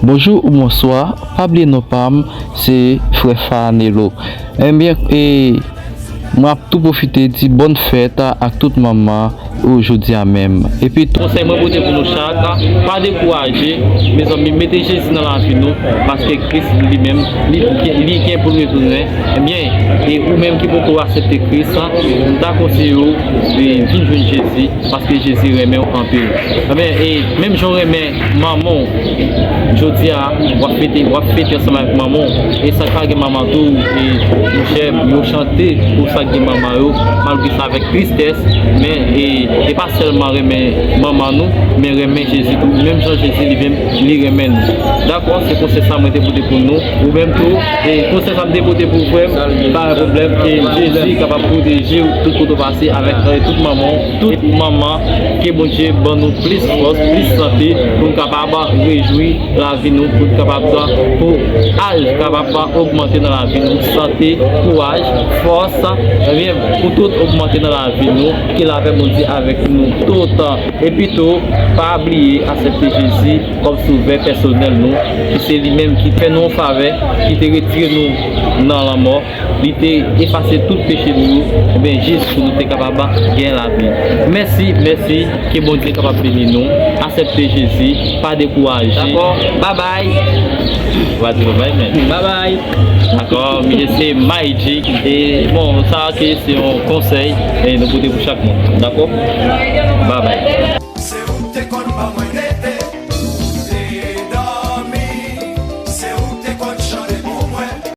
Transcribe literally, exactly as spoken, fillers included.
Bonjou ou bonswa, pa bliye non pa m, se frè Fanelo. Ebyen, e, mwen ap tou pwofite di bòn fèt ak tout manman ou jodi a menm. Epi tou, konsèy mwen pote pou nou chak, pa dekouraje, mezanmi, mete Jezi nan lavi nou, paske Kris li menm, li, li gen pou l retounen. Ebyen, e ou menm ki poko aksepte Kris, m ta konseye w, e, vin jwenn Jezi, paske Jezi renmen w anpil. Ebyen, e menm jan w renmen manman w, jodi a, w ap fete, w ap fete ansanm avèk manman w. E sa k pa gen manman tou, e monchè, yo chante pou sa k gen manman yo, malgre sa avèk tristès, men, e, e pa sèlman renmen manman nou, men renmen Jezi tou. Menm jan Jezi li menm, li renmen nou. Dakò, se konsèy sa mwen te pote pou nou. Ou menm tou, e konsèy sa m te pote pou frè m, pa gen pwoblèm, ke Jezi kapab pwoteje w tout kote w pase avèk, e, tout manman w, tout manman, ke Bondye ban nou plis fòs, plis sante pou n kapab rejwi lavi nou, pou n kapab, pou aj kapab ogmante nan lavi nou, sante, kouraj, fòs, ebyen, pou tout ogmante nan lavi nou, ke lapè Bondye avèk nou tout. Epi tou, pa bliye aksepte Jezi kòm sovè pèsonèl nou, ki se li menm ki fè nou yon favè, ki te retire nou nan lanmò, li te efase tout peche nou yo, ebyen, jis pou nou te kapab gen lavi. Mèsi, mèsi, ke Bondye kapab beni nou. Aksepte Jezi, pa dekouraje. Dakò, babay. Ou pa di babay, men. Babay. Dakò, misye se Magic. E, bon, sa ke se yon konsèy, e, nou pote pou chak moun. Dakò? Babay. Se ou k te konn ban mwen de